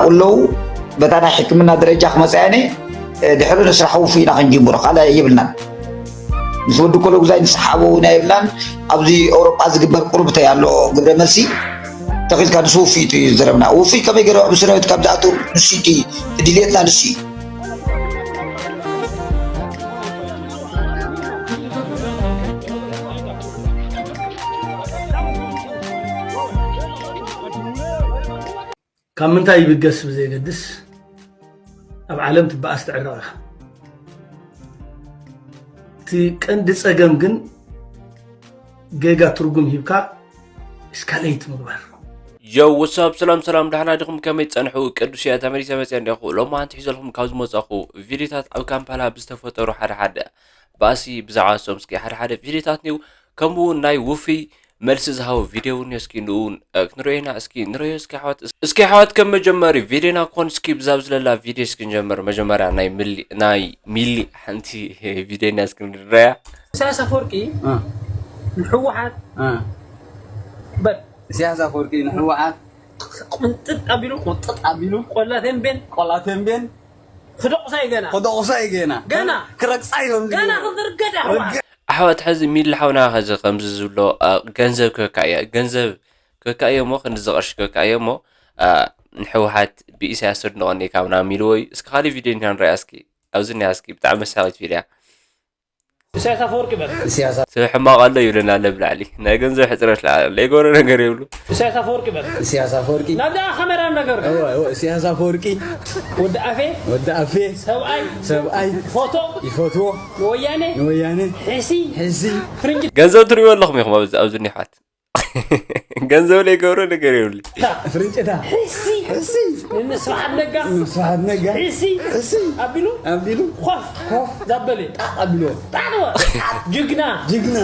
ከለዉ በታ ናይ ሕክምና ደረጃ ክመፃ እየ ድሕሪ ንስራሕ ውፉይ ኢና ክንጅምሮ ካልእ የብልናን። ምስ ወዲ ኮሎጉዛይ ንስሓቦ እውን የብልናን። ኣብዚ ኤውሮጳ ዝግበር ቁርብተይ ኣሎ ግብረ መልሲ ተኺልካ ንሱ ውፉይ እዩ ዝዘረብና። ውፉይ ከመይ ገይረ ኣብ እስር ቤት ካብ ዝኣቱ ንሱ እቲ ድልየትና ንሱ እዩ። ካብ ምንታይ ይብገስ ብዘየገድስ ኣብ ዓለም ትበኣስ ትዕረቕ ኢኻ። እቲ ቀንዲ ጸገም ግን ጌጋ ትርጉም ሂብካ እስካሌት ምግባር። ዮው ወሳብ ሰላም ሰላም ዳሕና ዲኹም ከመይ ትጸንሑ ቅዱስ እያ ተመሊሰ መጽያ እንዲኹ ሎማ ኣንቲ ሒዘልኩም ካብ ዝመጻኹ ቪዲዮታት ኣብ ካምፓላ ብዝተፈጠሩ ሓደ ሓደ ባእሲ ብዛዕባ ሶም እስኪ ሓደ ሓደ ቪዲዮታት ኒው ከምኡ እውን ናይ ውፍይ መልሲ ዝሃቡ ቪድዮ እውን እስኪ ንኡ ክንሪኦ ኢና። እስኪ ንሪኦ እስኪ ኣሕዋት። እስኪ ኣሕዋት ከም መጀመሪ ቪድዮና ክኾን እስኪ ብዛብ ዝለላ ቪድዮ እስኪ ንጀምር። መጀመርያ ናይ ሚሊ ናይ ሚሊ ሓንቲ ቪድዮና እስኪ ንረያ። ኢሳያስ ኣፈወርቂ ንህወሓት በል ኢሳያስ ኣፈወርቂ ንህወሓት ቁንጥጥ ኣቢሉ ቁንጥጥ ኣቢሉ ቆላ ተንቤን ቆላ ተንቤን ክደቑሳ እዩ ገና ክደቑሳ እዩ ገና ገና። ክረግፃ እዮም ገና ክዝርገዳ ህወሓት ኣሕዋት ሕዚ ሚሊ ሓውና ኸዚ ከምዚ ዝብሎ አ፣ ገንዘብ ክህካ እያ ገንዘብ ክህካ እዮ እሞ ክንዲ ዝቐርሺ ክህካ እዮ እሞ አ፣ ንሕወሓት ብኢሳያስ ተድንቐኒ ካብ ናሚልዎ እዩ። እስኪ ካልእ ቪድዮ እንዲና ንሪኣ እስኪ ኣብዚ እኒኣ እስኪ ብጣዕሚ መሳቂት ቪድያ ኢሳያስ ኣፈወርቂ በል ኢሳያስ ሰብ ሕማቕ ኣሎ ይብለና ኣሎ ብላዕሊ ናይ ገንዘብ ሕፅረት ለዓለ ለይገብሮ ነገር የብሉ። ኢሳያስ ኣፈወርቂ በል ኢሳያስ ኣፈወርቂ ናብዛ ካሜራ ነገር እወ፣ እወ፣ ኢሳያስ ኣፈወርቂ ወዲ ኣፌ ወዲ ኣፌ ሰብኣይ ሰብኣይ ፎቶ ይፈትዎ ንወያኔ ንወያነ ሕሲ ሕዚ ፍርንጂ ገንዘብ ትሪእዎ ኣለኹም ኢኹም ኣብዚ ኣብዚ እኒሓት ገንዘብ ለይገብሮ ነገር የብሉ። ፍርንጭታ ሕሲ ሕዚ ንስብሓት ነጋ ስብሓት ነጋ ሕሲ ሕዚ ኣቢሉ ኣቢሉ ኮፍ ኮፍ ዛበለ ጣቕ ኣቢልዎ ጣዕዋ ጅግና ጅግና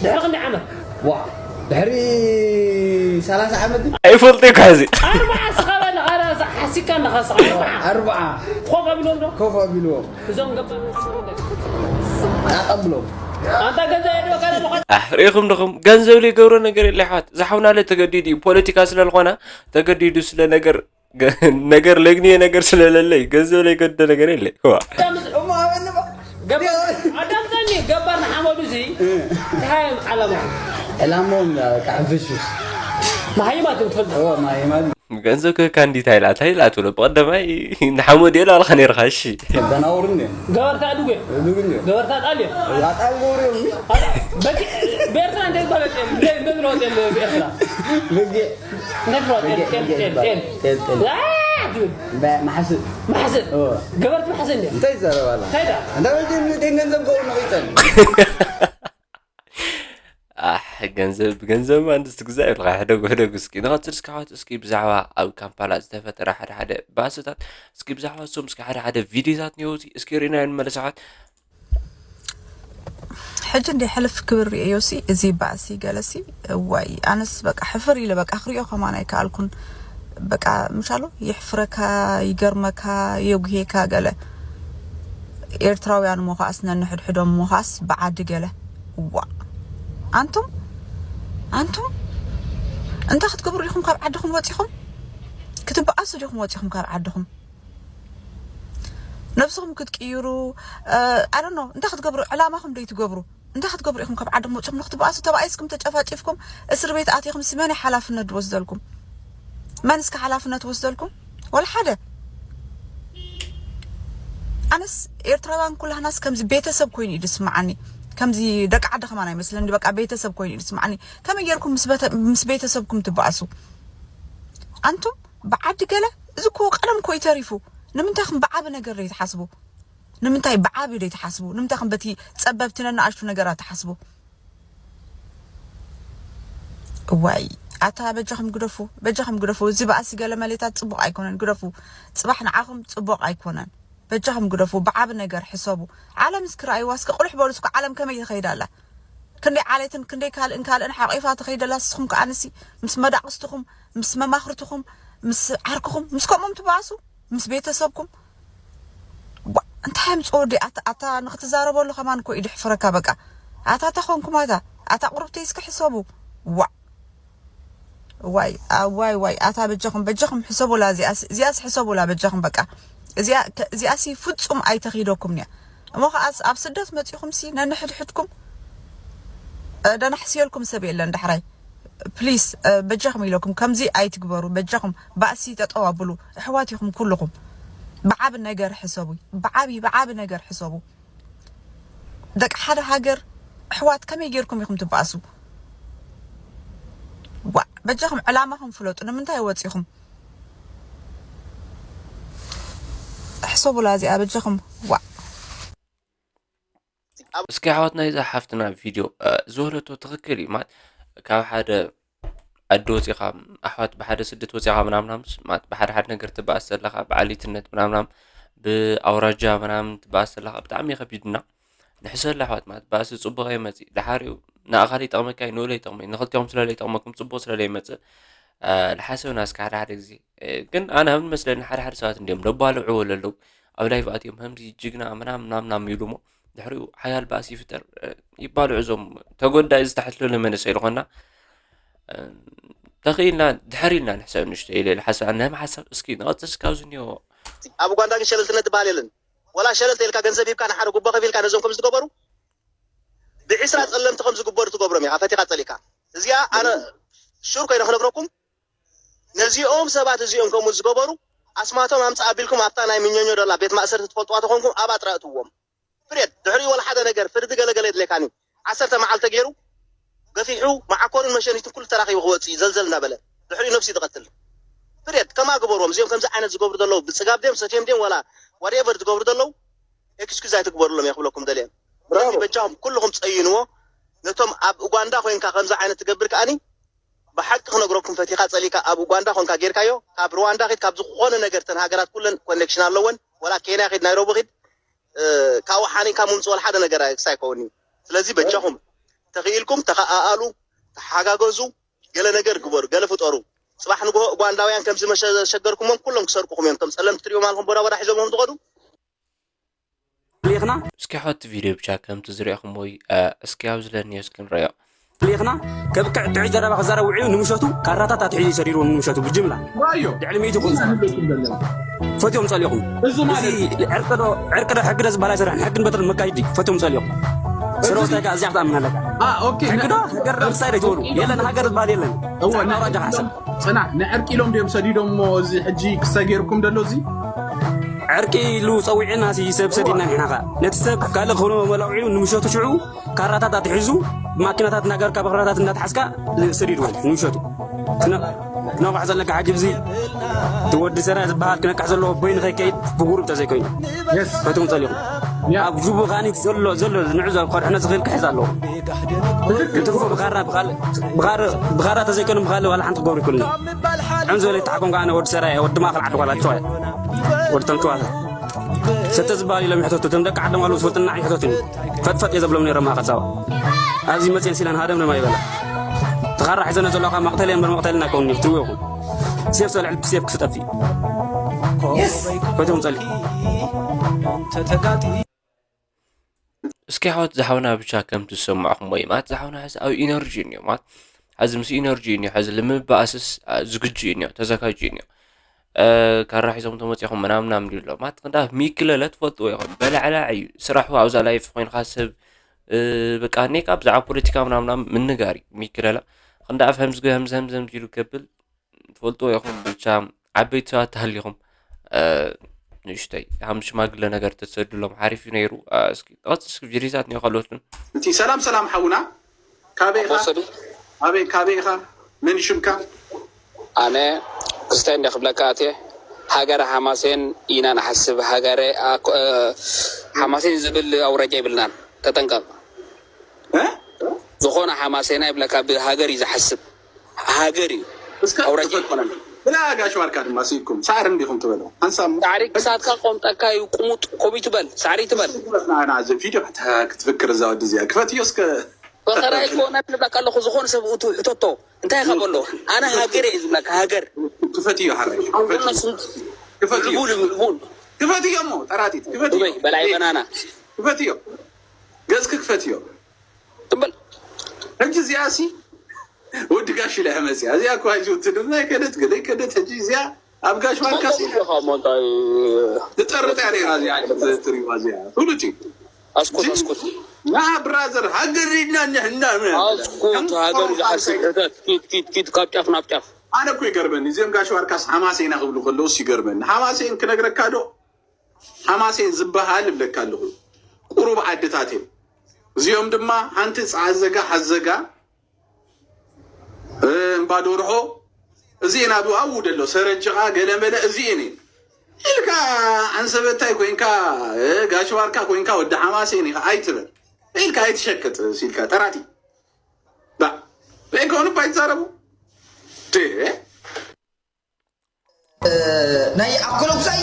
ድሕሪ ክንዲ ዓመት ዋ ድሕሪ ሰላሳ ዓመት ድዩ? ኣይፈልጦ እኳ ሕዚ ኣርባዓ ስኻበ ንኻራ ሓሲካ ንኻስኻ ኣርባዓ ኣርባዓ ኮፍ ኣቢሎም ዶ ኮፍ ኣቢልዎ እዞም ገባ ጣቕ ኣብሎም ኣንታ ገዛ የድበካ ኣለኻ ኣሕ ርኢኹም ድኹም ገንዘብ ለይገብሮ ነገር የለ ኣሕዋት ዝሓውናለ ተገዲዱ እዩ ፖለቲካ ስለልኾነ ተገዲዱ ስለ ነገር ነገር ለግንየ ነገር ስለለለ እዩ ገንዘብ ለይገድደ ነገር የለ ዋ እሞ ኣበንባ ኣዳምፀኒ ገባር ንሓመዱ ሲ እንታይ ዓለማ ዕላሞም ካሕንፍሹስ መሃይማት ትፈልጥ ማይማን ገንዘብ ክህካ እንዲታ ኢላ እንታይ ኢላ ትብሎ ብቐደማይ ንሓመዱ የላ ኣልካ ነርካ እሺ ደናውር እንዲ ገበርታ ኣድጉ እዱግ እንዲ ገበርታ ጣል እዩ ኣጣል ጎሪዮም በኤርትራ እንደ ዝበለ ጤል እንደ ዝለወጥ የለ ብኤርትራ ብጌ እንደ ዝለወጥ ጤል ጤል ጤል ጤል ጤልጤል አ፣ ትብል ማሕስእ ማሕስእ እወ። ገበርቲ ማሕስእ እንደ እንታይ ይዛረባላ እንታይ ዳ እንዳ መጀመርያ ገንዘብ ከው ነቂፀን ኣሕ ገንዘብ ብገንዘብ ማንስ ትግዛእ ይብልካ ሕደጉ ሕደጉ እስኪ ንቐፅል እስኪ ኣሕዋት እስኪ ብዛዕባ ኣብ ካምፓላ ዝተፈጠረ ሓደ ሓደ ባስታት እስኪ ብዛዕባ እሶም እስኪ ሓደ ሓደ ቪድዮታት ኒውቲ እስኪ ርኢናዮ ንመለስ ኣሕዋት ሕጂ እንደ ሕልፍ ክብል ርእዮሲ እዚ ባእሲ ገለሲ እዋይ ኣነስ በቃ ሕፍር ኢለ በቃ ክሪኦ ከማን ኣይከኣልኩን በቃ ምሻሉ ይሕፍረካ ይገርመካ የጉሄካ ገለ ኤርትራውያን ሞኻስ ነንሕድሕዶም ሞኻስ ብዓዲ ገለ እዋ ኣንቱም ኣንቱም እንታይ ክትገብሩ ኢኹም ካብ ዓድኹም ወፂኹም ክትበኣሱ ዲኹም ወፂኹም ካብ ዓድኹም ነብስኹም ክትቅይሩ I don't know እንታይ ክትገብሩ ዕላማኹም ደይ ትገብሩ እንታይ ክትገብሩ ኢኹም ካብ ዓድኹም ወፂኹም ንክትበኣሱ ተባኢስኩም ተጨፋጭፍኩም እስር ቤት ኣቲኹም ሲ መን ሓላፍነት ዝወስደልኩም መን እስከ ሓላፍነት ወስደልኩም ወላ ሓደ ኣነስ ኤርትራውያን ኩላህናስ ከምዚ ቤተሰብ ኮይኑ እዩ ዝስምዓኒ ከምዚ ደቂ ዓዲ ከማን ኣይመስለኒ በቃ ቤተሰብ ኮይኑ እዩ ዝስምዓኒ ከመይ ጌርኩም ምስ ቤተሰብኩም ትበኣሱ ኣንቱም ብዓዲ ገለ እዚ እኮ ቀለም እኮ እዩ ተሪፉ ንምንታይ ከም ብዓቢ ነገር ደይ ትሓስቡ ንምንታይ ብዓቢ ደይ ትሓስቡ ንምንታይ ከም በቲ ጸበብቲ ነናኣሽቱ ነገራት ትሓስቡ እዋይ ኣታ በጃኹም ግደፉ በጃኹም ግደፉ እዚ በኣሲ ገለ መሌታት ጽቡቕ ኣይኮነን ግደፉ ጽባሕ ንዓኹም ጽቡቕ ኣይኮነን በጃኹም ግደፉ ብዓቢ ነገር ሕሰቡ ዓለም እስኪ ረኣይዋ እስኪ ቁልሕ በሉ እስኪ ዓለም ከመይ ትኸይድ ኣላ ክንደይ ዓሌትን ክንደይ ካልእን ካልእን ሓቂፋ ትኸይድ ኣላ ንስኹም ከኣ ንሲ ምስ መዳቕስትኹም ምስ መማኽርትኹም ምስ ዓርክኹም ምስ ከምኦም ትበኣሱ ምስ ቤተሰብኩም እንታይ ኣምፅኦ ዲ ኣታ ንክትዛረበሉ ከማን እኮ እዩ ድሕፍረካ በቃ ኣታ ተኾንኩም ኣታ ኣታ ቁርብተይ እስኪ ሕሰቡ ዋዕ ዋይ፣ ኣ፣ ዋይ፣ ዋይ፣ ኣታ በጃኹም፣ በጃኹም ሕሰቡላ፣ እዚኣስ፣ እዚኣስ ሕሰቡላ በጃኹም። በቃ እዚኣ፣ ከ-፣ እዚኣሲ ፍጹም ኣይተኺደኩም እያ። እሞ ከኣስ ኣብ ስደት መጺኹምሲ ነንሕድሕድኩም፣ እ፣ ደናሕስየልኩም ሰብ የለን ዳሕራይ። ፕሊስ፣ እ፣ በጃኹም ኢለኩም ከምዚ ኣይትግበሩ። በጃኹም ባእሲ ጠጠው ኣብሉ። ኣሕዋት ኢኹም ኩልኹም። ብዓቢ ነገር ሕሰቡ። ብዓቢ፣ ብዓቢ ነገር ሕሰቡ። ደቂ ሓደ ሃገር ኣሕዋት ከመይ ጌርኩም ኢኹም ትባእሱ? ዋ፣ በጃኹም ዕላማኹም ፍለጡ። ንምንታይ ወጺኹም? ሕሰቡላ እዚኣ በጃኹም። ዋ። እስኪ ኣሕዋት ናይዛ ሓፍትና ቪድዮ እ፣ ዝበለቶ ትኽክል እዩ ማለት ካብ ሓደ ዓዲ ወፂኻ ኣሕዋት ብሓደ ስደት ወፂኻ ምናምናምስ ማለት ብሓደ ሓደ ነገር ትበኣስ ዘለኻ ብዓሊትነት ምናምናም ብኣውራጃ ምናምን ትበኣስ ዘለኻ ብጣዕሚ ከቢድና ንሕሰለ ኣሕዋት ማለት ባእሲ ፅቡቕ ኣይመፅእ ድሓሪኡ ንኣኻል ይጠቕመካ እዩ ንኡለ ይጠቕመ እዩ ንክልቲኦም ስለለ ይጠቕመኩም ፅቡቕ ስለለ ይመፅእ እ፣ ንሓሰብና እስከ ሓደ ሓደ ግዜ እ፣ ግን ኣነ ከም መስለኒ ሓደ ሓደ ሰባት እንዲዮም ደባልዕዎ ለለው ኣብ ላይቭ ኣትዮም ከምዚ ጅግና ምናምን ምናምን ምናምን ይብሉ እሞ ድሕሪኡ ሓያል ባእሲ ይፍጠር እ፣ ይባልዑ እዞም ተጎዳኢ ዝተሓትለሉ መንእሰይ ዝኾንና እ፣ ተኽኢልና ድሕር ኢልና ንሕሰብ ንሽቶ ኢለ ኢለ ሓሳብ ናይ ሓሳብ እስኪ ንቐፅል እስካብ ዝኒኦ ኣብ ኡጋንዳ ግን ሸለልትነት ዝበሃል የለን። ወላ ሸለልተ ኢልካ ገንዘብ ሂብካ ንሓደ ጉቦ ከፊልካ ነዞም ከምዚ ዝገበሩ ብዒስራ ጸለምቲ ከም ዝግበሩ ትገብሮም ኢኻ ፈቲኻ ጸሊእካ። እዚኣ ኣነ ሹር ኮይነ ክነግረኩም ነዚኦም ሰባት እዚኦም ከምኡ ዝገበሩ ኣስማቶም ኣምጽእ ኣቢልኩም ኣብታ ናይ ምኘኞ ደላ ቤት ማእሰርቲ ትፈልጥዋ ተኾንኩም ኣብኣ ጥራይ እትዎም። ፍሬድ ድሕሪኡ ወላ ሓደ ነገር ፍርዲ ገለገለ የድልየካን እዩ። ዓሰርተ መዓልቲ ተገይሩ ገፊሑ መዓኮርን መሸኒትን ኩሉ ተራኺቡ ክወፅእ እዩ ዘልዘል እናበለ ድሕሪኡ ነብሲ ትቐትል። ፍሬድ ከማ ግበርዎም እዚኦም ከምዚ ዓይነት ዝገብሩ ዘለዉ ብፅጋብ ድዮም ሰትዮም ድዮም ወላ ዋትኤቨር ዝገብሩ ዘለዉ ኤክስኪዝ ኣይትግበሩሎም እየ ክብለኩም ደልየ። ስለዚ በጃኹም ኩልኹም ፀይንዎ ነቶም ኣብ ኡጋንዳ ኮይንካ ከምዚ ዓይነት ትገብር ከኣኒ ብሓቂ ክነግረኩም ፈቲኻ ፀሊእካ ኣብ ኡጋንዳ ኮንካ ጌርካዮ ካብ ሩዋንዳ ኺድ ካብ ዝኾነ ነገር ተን ሃገራት ኩለን ኮኔክሽን ኣለወን ወላ ኬንያ ኺድ ናይሮቢ ኺድ ካብኡ ሓኒእካ ምምፅእ ወላ ሓደ ነገር ክሳይ ከውን እዩ ስለዚ በጃኹም ተኽኢልኩም ተኸኣኣሉ ተሓጋገዙ ገለ ነገር ግበሩ ገለ ፍጠሩ ፅባሕ ንግሆ ኡጋንዳውያን ከምዚ መሸገርኩሞም ኩሎም ክሰርቁኹም እዮም ከም ፀለምቲ ትሪኦም ኣለኹም ቦዳ ቦዳ ሒዞምኹም ዝኸዱ ሊኽና እስኪ ሓወቲ ቪድዮ ብቻ ከምቲ ዝሪእኹም ወይ እስኪ ኣብዚ ለኒዮ እስኪ ንረዮ ሊኽና ከብቅዕ ጥዑይ ዘረባ ክዛረብ ውዒሉ ንምሸቱ ካራታት ኣትሒዙ ይሰዲድዎም ንምሸቱ ብጅምላ ራዮ ልዕሊ ሚእቲ ይኹን ንብለኩም ዘለና ፈትዮም ፀሊኹም እዚ ማለት ዕርቅዶ ዕርቅዶ ሕግደ ዝበሃል ኣይሰርሕን ሕግን በትርን መካይዲ ፈትዮም ፀሊኹም ስለ ወስታይ ከዓ እዚኣ ክትኣምን ኣለካ አ ኦኬ ሕግዶ ሕገር ምሳይ ትበሉ የለን ሃገር ዝበሃል የለን እወ ፃዕዳ ኣውራጃ ሓሰብ ፅናሕ ንዕርቂ ኢሎም ድዮም ሰዲዶሞ እዚ ሕጂ ክሰጌርኩም ደሎ እዚ ዕርቂ ኢሉ ፀዊዕና ሲ ሰብ ሰዲድና ንሕና ኸ ነቲ ሰብ ካልእ ክኾኖ መላውዒሉ ንምሸቱ ሽዑ ካራታት ኣትሒዙ ብማኪናታት እናገርካ ብክራታት እናተሓዝካ ሰዲድዎ ንምሸቱ ክነቕሕ ዘለካ ሕጂ ብዚ እቲ ወዲ ሰራይ ዝበሃል ክነቅሕ ዘለዎ በይኑ ከይከይድ ብጉሩብ ተዘይኮይኑ ፈትም ፀሊኹም ኣብ ጁቡ ካኒ ዘሎ ዘሎ ንዕዞ ከድሕኖ ዝኽእል ክሕዝ ኣለዎ ንትርፎ ብኻራ ብኻራ ተዘይኮይኑ ብኻልእ ዋላ ሓንቲ ክገብሩ ይክእሉኒ ዕም ዝበለ ይተሓኮም ከዓ ወዲ ሰራይ ወዲ ማእኸል ዓዲ ኳላ ቸዋ ወዲ ተምችዋታ ሰተ ዝበሃል ኢሎም ይሕተቱ እቶም ደቂ ዓዶም ኣለዉ ዝፈልጥና ይሕተቱኒ ፈጥፈጥ እየ ዘብሎም ነይሮም ማእኸል ሳባ ኣብዚ መፅየን ሲላን ሃደም ነማ ይበላ ተኻራ ሒዘነ ዘለኻ መቕተል እየ እምበር መቕተልና ከውኒ ክትርዎ ይኹን ሴፍ ሰልዕል ብሴፍ ክስጠፊ ፈቶም ፀሊ እስኪ ኣሕዋት ዝሓውና ብቻ ከምቲ ዝሰማዕኹም ወይ ማለት ዝሓውና ሕዚ ኣብ ኢነርጂ እኒኦ ማለት ሕዚ ምስ ኢነርጂ እኒኦ ሕዚ ልምባእስስ ዝግጁ እኒኦ ተዘጋጁ እኒኦ ካራ ሒዞም ተመፂኹም ምናምን ምናምን ይብሎ ማለት ክንዳ ሚክለለ ትፈልጥዎ ይኹም በላዕላዕ እዩ ስራሑ ኣብዛ ላይፍ ኮይንካ ሰብ በቃ ኔካ ብዛዕባ ፖለቲካ ምናምና ምንጋር እዩ ሚክለለ ክንዳ ኣብ ከምዚ ከምዚ ከምዚ ከምዚ ኢሉ ከብል ትፈልጥዎ ኢኹም ብቻ ዓበይቲ ሰባት ተሃሊኹም ንእሽተይ ሃም ሽማግለ ነገር ተሰድሎም ሓሪፍ እዩ ነይሩ እስኪ ጠቐፅስ ቪዲዮታት እኒኦ ካልኦት ግን እቲ ሰላም ሰላም ሓውና ካበይ ኢኻ ኣቦ ሰዱ ኣበይ ካበይ ኢኻ መን ሽምካ ኣነ ክስታይ እንደ ክብለካ ኣትየ ሃገረ ሓማሴን ኢና ንሓስብ ሃገረ ኣኮ- እ፣ ሓማሴን ዝብል ኣውራጃ ይብልናን ተጠንቀቕ እ? ዝኾነ ሓማሴና ይብለካ ብሃገር እዩ ዝሓስብ ሃገር እዩ እስከ ኣውራጃ ይኮነን ብላ ጋሽ ማርካ ድማ ስኢኩም ሳዕሪ እንዲኹም ትበሉ ሓንሳብ እሞ ሳዕሪ ክሳትካ ቆምጠካ እዩ ቁሙጥ ኮሚቱ በል ሳዕሪ ትበል ናና እዚ ቪድዮ ክትፍክር እዛ ወዲ እዚኣ ክፈትዮ እስከ ፈኸራይ ኮነ ንብለካ ኣለኹ ዝኾነ ሰብ እቱ ሕተቶ እንታይ ኢኻ በሎ ኣነ ሃገር እየ ዝብለካ ሃገር ክፈትዮ ሓራይ ክፈትዮ ክፈትዮ ልቡን ልቡን ክፈትዮ እሞ ጠራጢት ክፈትዮ ዱበይ በላይ በናና ክፈትዮ ገጽኪ ክፈትዮ ትበል ሕጂ እዚኣ ሲ ወዲ ጋሽ ኢለ መፅያ። እዚኣ እኮ ኣይትውትድና ኣይከደት ገለ ኣይከደት። ሕጂ እዚኣ ኣብ ጋሽ ባርካ ሲ ትጠርጥ እያ ነይራ። እዚኣ ትሪዋ እዚኣ ፍሉጥ እዩ። ኣስኩት ኣስኩት። ና ብራዘር፣ ሃገር ኢድና ንሕና። ኣስኩት ሃገር ዝሓስብ ኪድ ኪድ ኪድ ካብ ጫፍ ናብ ጫፍ። ኣነ እኮ ይገርመኒ እዚኦም ጋሽ ባርካስ ሓማሴና ክብሉ ከለውስ ይገርመኒ። ሓማሴን ክነግረካ ዶ? ሓማሴን ዝበሃል እብለካ ኣለኹ፣ ቁሩብ ዓድታት እዮም። እዚኦም ድማ ሓንቲ ፃዘጋ ሓዘጋ እምባ ዶርሆ፣ እዚኤን ኣብ ኣብኡ ደሎ ሰረጭቓ ገለመለ እዚኤን እየን ኢልካ፣ ዓንሰበታይ ኮይንካ፣ ጋሽ ባርካ ኮይንካ፣ ወዲ ሓማሴን ኢኻ ኣይትበል ኢልካ ኣይትሸቅጥ ሲልካ ጠራጢ። ባ ዘይኮኑ እባ ይዛረቡ። ዴ ናይ ኣኮሎጉዛይ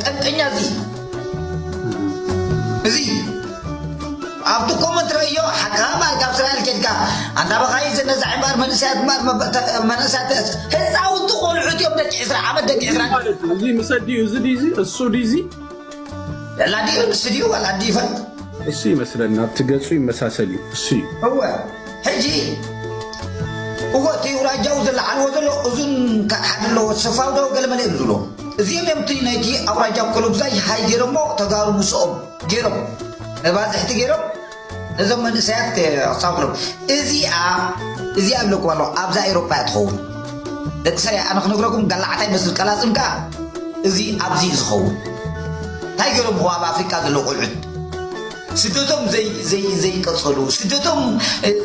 ጠንቀኛ እዚ እዚ ኣብቲ ኮመንት ረዮ ሓካ ማል ካብ እስራኤል ኬድካ ኣንዳ በኻይ ዘነዛ ዕምባር መንእሰያት ማር መንእሰያት ህፃውንቲ ቆልዑት እዮም ደቂ ዕስራ ዓመት ደቂ ዕስራ እዚ ምሰ ድዩ እዚ ድዩ እዚ እሱ ድዩ እዚ ላዲ ንስ ድዩ ዋላ ዲ ይፈልጥ እሱ ይመስለኒ ኣብቲ ገፁ ይመሳሰል እዩ እሱ እዩ እወ ሕጂ እወ እቲ ውራጃው ዝለዓልዎ ዘሎ እዙን ሓደ ኣለዎ ሰፋው ዶ ገለመለ እዩ ዝብሎ እዚኦም እዮም እቲ ናይቲ ኣውራጃ ኮሎብዛይ ሃይ ገይሮሞ ተጋሩ ምስኦም ገይሮም መባፅሕቲ ገይሮም እዞም መንእሰያት ክሳብ ክሎም እዚኣ እዚኣ ኣለኩም ኣለኹ ኣብዛ ኤሮጳ እያ ትኸውን ደቂ ሰሪያ ኣነ ክነግረኩም ጋላዓታይ መስል ቀላፅም ከዓ እዚ ኣብዚ እዩ ዝኸውን እንታይ ገይሮም ኹ ኣብ ኣፍሪቃ ዘለዉ ቆልዑት ስደቶም ዘይቀፀሉ ስደቶም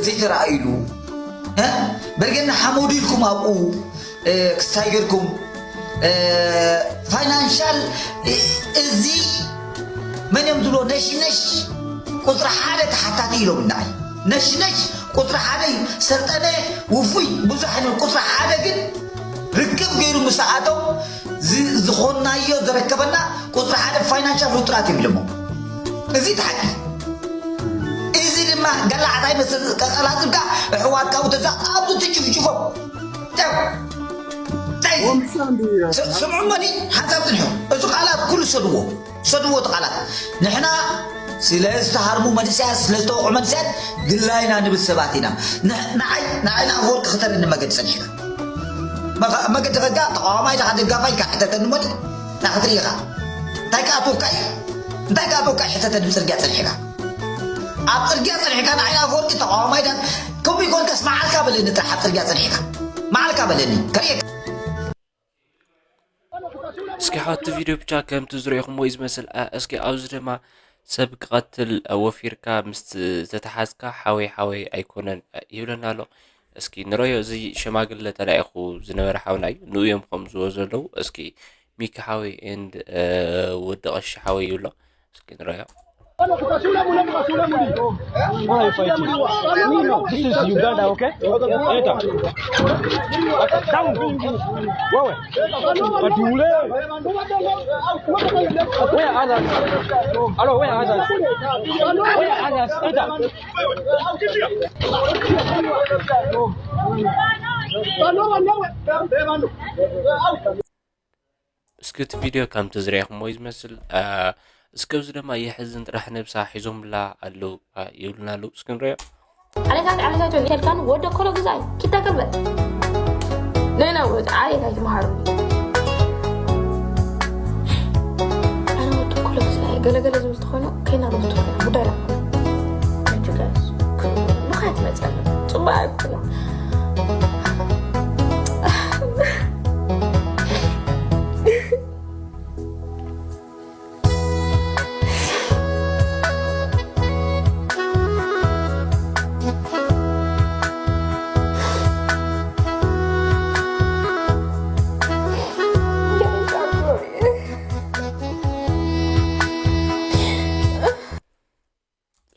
ዘይተረኣይሉ በርገና ሓመዱ ኢልኩም ኣብኡ ክስታይ ገርኩም ፋይናንሻል እዚ መን እዮም ዝብሎ ነሽነሽ ቁፅሪ ሓደ ተሓታቲ ኢሎም ንዓይ ነሽነሽ ቁፅሪ ሓደ እዩ ሰልጠነ ውፉይ ብዙሕ ቁፅሪ ሓደ ግን ርክብ ገይሩ ምስ ኣቶም ዝኾንናዮ ዘረከበና ቁፅሪ ሓደ ፋይናንሻል ፍጡራት እዮም ኢሎሞ እዚ ተሓቂ እዚ ድማ ገላዕታይ መስል ቀላፅልካ ኣሕዋትካ ውተዛ ኣብዚ ትጭፍጭፎም ጨው እንታይ ስምዑ መኒ ሓንሳብ ፅንሑ እዚ ቃላት ኩሉ ሰድዎ ሰድዎ እቲ ቃላት ንሕና ስለ ዝተሃርሙ መንእሰያት ስለ ዝተወቕዑ መንእሰያት ግላይና ንብል ሰባት ኢና ንዓይ ንዓይ ንኣፈወርቂ ክተረኒ መገዲ ፀኒሕካ መገዲ ከጋ ተቃዋማይ ዳኻ ደጋፋይ ኢልካ ሕተተኒ ሞኒ ና ክትርኢ ኢኻ እንታይ ከኣትወካ እዩ እንታይ ከኣትወካ እዩ ሕተተኒ ብፅርግያ ፀኒሕካ ኣብ ፅርግያ ፀኒሕካ ንዓይ ኣፈወርቂ ተቃዋማይ ዳ ከምኡ ይኮንካስ መዓልካ በለኒ ጥራሕ ኣብ ፅርግያ ፀኒሕካ መዓልካ በለኒ ከርእየካ እስኪ ሓወቲ ቪድዮ ብቻ ከምቲ ዝረኢኹምዎ እዩ ዝመስል። እስኪ ኣብዚ ድማ ሰብ ክቐትል ወፊርካ ምስ ዝተተሓዝካ ሓወይ ሓወይ ኣይኮነን ይብለና ኣሎ። እስኪ ንረዮ እዚ ሸማግለ ተላኢኹ ዝነበረ ሓውና እዩ። ንኡ እዮም ከምዝዎ ዘለዉ። እስኪ ሚኪ ሓወይ and ወዲ ቀሺ ሓወይ ይብሎ። እስኪ ንረዮ። This is Uganda, okay? Eta. Down. Wewe. Ati ule. Where are others? Hello, where are others? Where are others? Eta. እስኪ እቲ ቪድዮ ከምቲ ዝረኢኹሞ እዩ ዝመስል። እስከ እዚ ድማ የሕዝን ጥራሕ ነብሳ ሒዞምላ ኣለዉ ይብሉና ኣለዉ። እስኪ ንሪኦ። ዓሌታት ዓሌታት ዮን ኢኸልካን ወደ ኮሎ ግዛይ ኪታ ገልበጥ ሌላ ወደ ዓሌት ኣይትመሃሩ ኣረ ወደ ኮሎ ግዛይ ገለገለ ዝብል ተኾይኑ ከይና ሮቱ ጉዳይ ላ ጉዳይ ላ ብኻት መፀሉ ፅቡቅ ኣይኮነ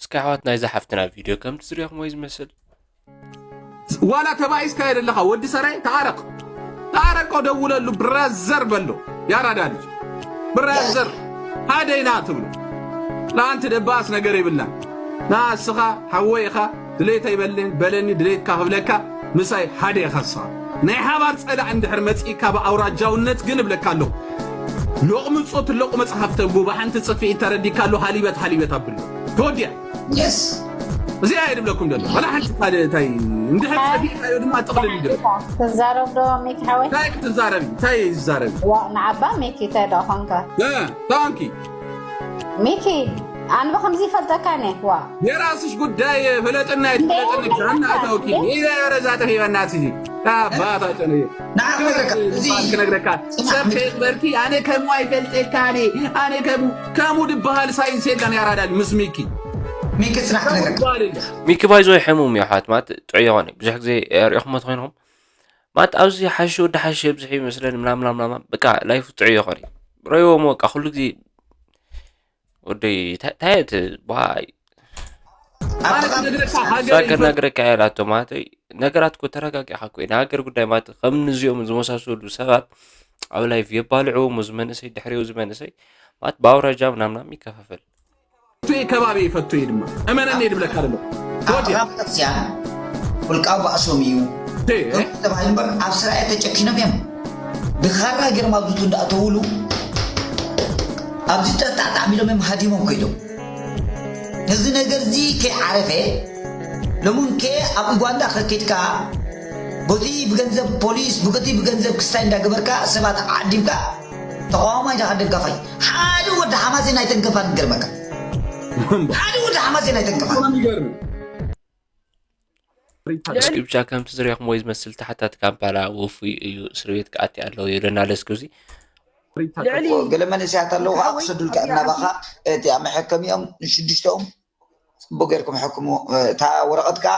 እስኪ ኣሕዋት ናይዛ ሓፍትና ቪድዮ ከምቲ ዝሪኦኹምዎ እዩ ዝመስል። ዋላ ተባኢስካዮ ዘለኻ ወዲ ሰራይ ተዓረቕ። ተዓረቆ ደውለሉ ብራዘር በሎ። ያራዳ ልጅ ብራዘር ሓደ ኢና ትብሎ። ለአንተ ደባስ ነገር የብልና። ንስኻ ሓወይ ኢኻ ድሌተይ በለኒ ድሌትካ ክብለካ ምሳይ ሓደ ኢኻ ንስኻ። ናይ ሓባር ፀላእ እንድሕር መፂእካ ብኣውራጃውነት ግን እብለካ ኣለኹ ሎቕሚ ጾት ሎቕ መጽሓፍ ተንብቡ ብሓንቲ ጽፍዒት ተረዲካ ኣሎ ሃሊበት ሃሊበት ኣብሉ ተወዲያ yes እዚኣ እየ ድብለኩም ዘሎ። ዋላ ሓንቲ ካልእ እንታይ እንድሕር ጸፊእካዮ ድማ ጥቕልል ይግበር። ትዛረብ ዶ ሚኪ ሓወይ? እንታይ ክትዛረብ? እንታይ ይዛረብ? ዋ ንዓባ ሚኪ እንታይ ዶ ኾንካ? ታንኪ ሚኪ ኣንበ ከምዚ ይፈልጠካ ነ ዋ የራስሽ ጉዳይ ፍለጥና ይትፍለጥንሽ ኣናተውኪ ይረዛ ጠፊበናት እዚ ኣባታጨነ ንዓ ክነግረካ እዚ ክነግረካ ሰብ ከይበልኪ ኣነ ከምኡ ኣይፈልጠካ ኣነ ኣነ ከምኡ ከምኡ ድበሃል ሳይንስ የለን ያራዳል ምስ ሚኪ ሚኪ ፅናሕ ክነግረካ ድበሃል የለን ሚኪ ባይዞ ሕሙም እዩ ሓት ማለት ጥዑይ ይኾነ ብዙሕ ግዜ ሪእኹሞ ተኮይንኹም ማለት ኣብዚ ሓሽ ወዲ ሓሽ የብዝሕ ይመስለኒ ምናምናምናማ በቃ ላይፉ ጥዑይ ይኾነ ረይዎ በቃ ኩሉ ግዜ ወደይ ታየት ባይ ኣነ ክነግረካ ሃገር እዛ ከናግረካ እያ ላቶ ማለት ነገራት እኮ ተረጋጊኻ እኮ እዩ ንሃገር ጉዳይ ማለት ከም ንዚኦም ዝመሳሰሉ ሰባት ኣብ ላይፍ የባልዕዎ ሞ ዝመንእሰይ ድሕሪኡ ዝመንእሰይ ማለት ብኣውራጃ ምናምናም ይከፋፈል ይፈቱ ከባቢ ይፈቱ እዩ ድማ እመነኒ ድብለካ ደሎ ኣጥራፍ ክርስቲያን ውልቃዊ ባእሶም እዩ ተባሂሉ እምበር ኣብ ስራኤ ተጨኪኖም እዮም ብኻራ ገርማ ብዙቱ እንዳእተውሉ ኣብዚ ጠጣዕ ጣዕሚሎም እዮም ሃዲሞም ኮይዶም ነዚ ነገር እዚ ከይዓረፈ ሎሙንከ ኣብ ኡጋንዳ ከኬድካ በቲ ብገንዘብ ፖሊስ ብገቲ ብገንዘብ ክስታይ እንዳገበርካ ሰባት ዓዲምካ ተቃዋማይ ዳኻ ደጋፋይ ሓደ ወዲ ሓማሴን ኣይተንከፋን ገርመካ ሓደ ወዲ ሓማሴን ኣይተንከፋን ይገርም እስኪ ብቻ ከምቲ ዝሪኹም ወይ ዝመስል ተሓታት ካምፓላ ውፉይ እዩ እስር ቤት ክኣቲ ኣለዎ ይብለና ለስኩ እዚ ልዕሊ ገለ መንእሰያት ኣለዉ ከዓ ክሰዱልካ እናባኻ እቲኣ መሐከሚኦም ንሽዱሽተኦም ፅቡቅ ገይርኩም ሕክሙ እታ ወረቐት ከዓ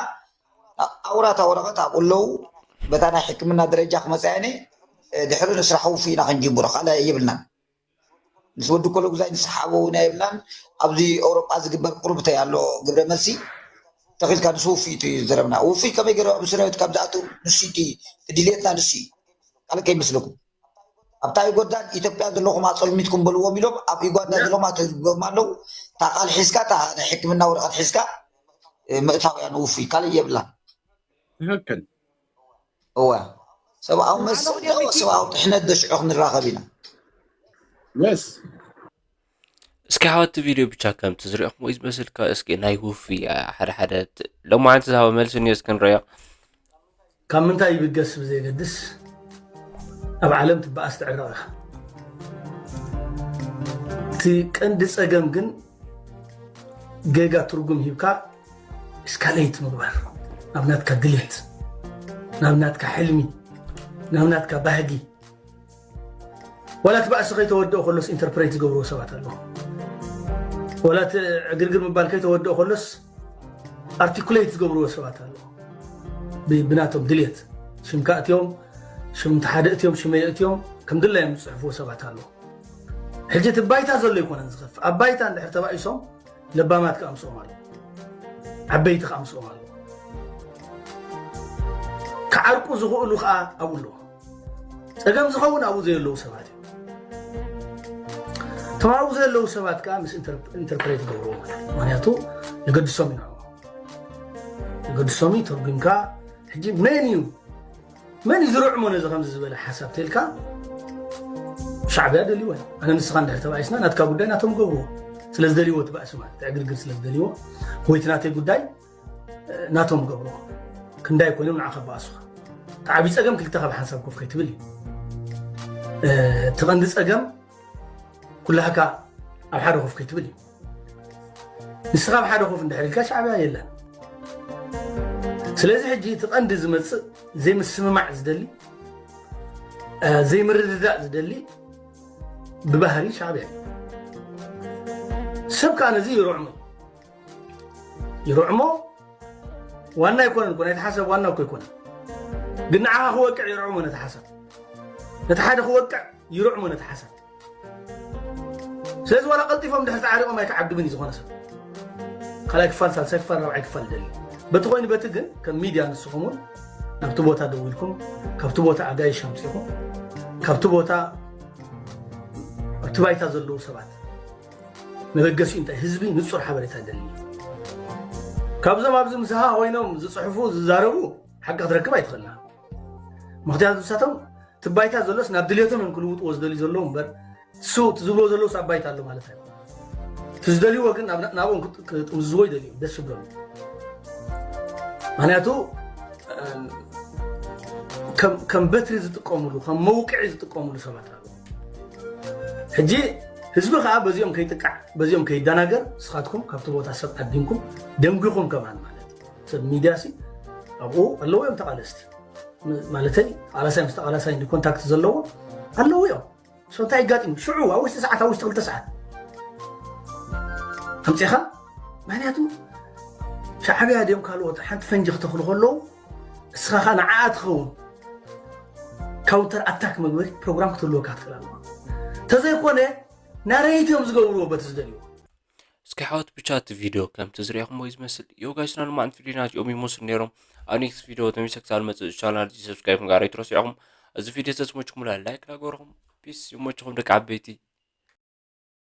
ኣውራ እታ ወረቐት ኣብኡ ኣለዉ በታ ናይ ሕክምና ደረጃ ክመፃ እኔ ድሕሪ ንስራሕ ውፉይ ኢና ክንጅምሮ ካልእ የብልናን ምስ ወዲ ኮለጉዛይ ንስሓቦ እውን የብልናን ኣብዚ ኤውሮጳ ዝግበር ቁርብተይ ኣሎ ግብረ መልሲ ተኺልካ ንሱ ውፉይ እዩ ዝዘረብና ውፉይ ከመይ ገይሩ ኣብ እስር ቤት ካብ ዝኣትው ንሱ እቲ ድልየትና ንሱ እዩ ካልእ ከይመስለኩም ኣብታ ዩጎርዳን ኢትዮጵያ ዘለኹም ኣፀልሚትኩም በልዎም ኢሎም ኣብ ዩጋንዳ ዘለኹም ኣተዝግቦም ኣለዉ እታ ቃል ሒዝካ እታ ናይ ሕክምና ወረቐት ሒዝካ ምእታውያ ንውፉይ ካልእ የብላን ትክክል እወ ሰብኣዊ መሰል ዶ ሰብኣዊ ጥሕነት ዶ ሽዑ ክንራኸብ ኢና yes እስኪ ሓወቲ ቪድዮ ብቻ ከምቲ ዝሪኦኹም ወይ ዝመስልካ እስኪ ናይ ውፊ ሓደ ሓደ ሎማዓንቲ ዝሃበ መልሲ እኒኦ እስኪ ንሪኦ ካብ ምንታይ ይብገስ ብዘየገድስ ኣብ ዓለም ትበኣስ ትዕረቕ ኢኻ እቲ ቀንዲ ፀገም ግን ጌጋ ትርጉም ሂብካ እስካሌት ምግባር ናብ ናትካ ድሌት ናብ ናትካ ሕልሚ ናብ ናትካ ባህጊ ዋላ እቲ ባእሲ ከይተወደኦ ከሎስ ኢንተርፕሬት ዝገብርዎ ሰባት ኣለዉ ዋላ እቲ ዕግርግር ምባል ከይተወደኦ ከሎስ ኣርቲኩሌት ዝገብርዎ ሰባት ኣለዉ ብናቶም ድልየት ሽምካ እትዮም ሽም ሓደ እትዮም ሽመ እትዮም ከም ድላዮም ዝፅሕፍዎ ሰባት ኣለዉ ሕጂ እቲ ባይታ ዘሎ ኣይኮነን ዝኸፍ ኣብ ባይታ እንድሕር ተባኢሶም ለባማት ከኣምስኦም ኣሎ ዓበይቲ ከኣምስኦም ኣሎ ክዓርቁ ዝኽእሉ ከዓ ኣብኡ ኣለዉ ፀገም ዝኸውን ኣብኡ ዘየለዉ ሰባት እዮም ተማኡ ዘለዉ ሰባት ከዓ ምስ ኢንተርፕሬት ገብርዎ ማለት እዩ ምክንያቱ የገድሶም እዩ ንዕኦም የገድሶም እዩ ተርጉምካ ሕጂ መን እዩ መን እዩ ዝርዕሞ ነዚ ከምዚ ዝበለ ሓሳብ ተልካ ሻዕብያ ደልይዎ እዩ ኣነ ንስኻ እንድሕር ተባኢስና ናትካ ጉዳይ ናቶም ገብርዎ ስለ ዝደልይዎ እቲ ባእሲ ማለት ዕግርግር ስለ ዝደልይዎ ወይ እቲ ናተይ ጉዳይ ናቶም ገብርዎ ክንዳይ ኮይኖም ንዓኻ ባእሱኻ ተዓብይ ፀገም ክልተ ካብ ሓንሳብ ኮፍ ከይትብል እዩ እቲ ቀንዲ ፀገም ኩላህካ ኣብ ሓደ ኮፍ ከይትብል እዩ ንስኻ ኣብ ሓደ ኮፍ እንድሕር ኢልካ ሻዕብያ የለን ስለዚ ሕጂ እቲ ቀንዲ ዝመፅእ ዘይምስምማዕ ዝደሊ ዘይምርድዳእ ዝደሊ ብባህሪ ሻዕብያ ሰብ ከዓ ነዚ ይርዕሞ ይርዕሞ ዋና ኣይኮነን እኮ ናይቲ ሓሳብ ዋና እኮ ኣይኮነን ግን ንዓኻ ክወቅዕ ይርዕሞ ነቲ ሓሳብ ነቲ ሓደ ክወቅዕ ይርዕሞ ነቲ ሓሳብ ስለዚ ዋላ ቀልጢፎም ድሕር ተዓሪቆም ኣይተዓግብን እዩ ዝኾነ ሰብ ካልኣይ ክፋል ሳልሳይ ክፋል ራብዓይ ክፋል ደሊ በቲ ኮይኑ በቲ ግን ከም ሚድያ ንስኹም እውን ናብቲ ቦታ ደው ኢልኩም ካብቲ ቦታ ኣጋይሽ ኣምፂኹም ካብቲ ቦታ ኣብቲ ባይታ ዘለዉ ሰባት መበገሲኡ እንታይ ህዝቢ ንፁር ሓበሬታ ይደሊ ካብዞም ኣብዚ ምሳኻ ኮይኖም ዝፅሕፉ ዝዛረቡ ሓቂ ክትረክብ ኣይትኽእልና ምክንያቱ ንሳቶም እቲ ባይታ ዘሎስ ናብ ድሌቶም እዮም ክልውጥዎ ዝደልዩ ዘለዉ እምበር እሱ እቲ ዝብሎ ዘለውስ ኣብ ባይታ ኣሎ ማለት ኣይኮነ እቲ ዝደልይዎ ግን ናብኦም ክጥምዝዝዎ ይደልዩ ደስ ይብሎም ምክንያቱ ከም በትሪ ዝጥቀሙሉ ከም መውቅዒ ዝጥቀሙሉ ሰባት ኣሉ። ሕጂ ህዝቢ ከዓ በዚኦም ከይጥቃዕ በዚኦም ከይደናገር ንስኻትኩም ካብቲ ቦታ ሰብ ዓዲንኩም ደንጒኹም ከማን ማለት ሰብ ሚድያ ሲ ኣብኡ ኣለዉ እዮም ተቃለስቲ ማለተይ ተቃላሳይ ምስ ተቃላሳይ እንዲ ኮንታክት ዘለዎ ኣለዉ እዮም። ሶ እንታይ ይጋጥም ሽዑ ኣብ ውሽጢ ሰዓት ኣብ ውሽጢ ክልተ ሰዓት ኣምፂኻ ምክንያቱ ሻዕብያ ድዮም ካልኦት ሓንቲ ፈንጂ ክተኽሉ ከለዉ እስኻ ከዓ ንዓኣ ትኸውን ካውንተር ኣታክ መግበሪ ፕሮግራም ክትህልወካ ትኽእል ኣለዋ። ተዘይኮነ ናረይት እዮም ዝገብርዎ በቲ ዝደልዩ። እስኪ ሓወት ብቻ እቲ ቪድዮ ከምቲ ዝሪኢኹምዎ እዩ ዝመስል። ዮ ጋይስ፣ ና ንማዕንቲ ቪድዮ ናዚኦም ይመስሉ ነይሮም። ኣብ ኔክስት ቪድዮ ተመልሰ ክሳብ መፅእ ቻናል እዚ ሰብስክራይብ ምግባር ኣይትረስዑኹም። እዚ ቪድዮ ተዝመችኩም ላይክ ላገርኹም። ፒስ ይመችኹም ደቂ ዓበይቲ።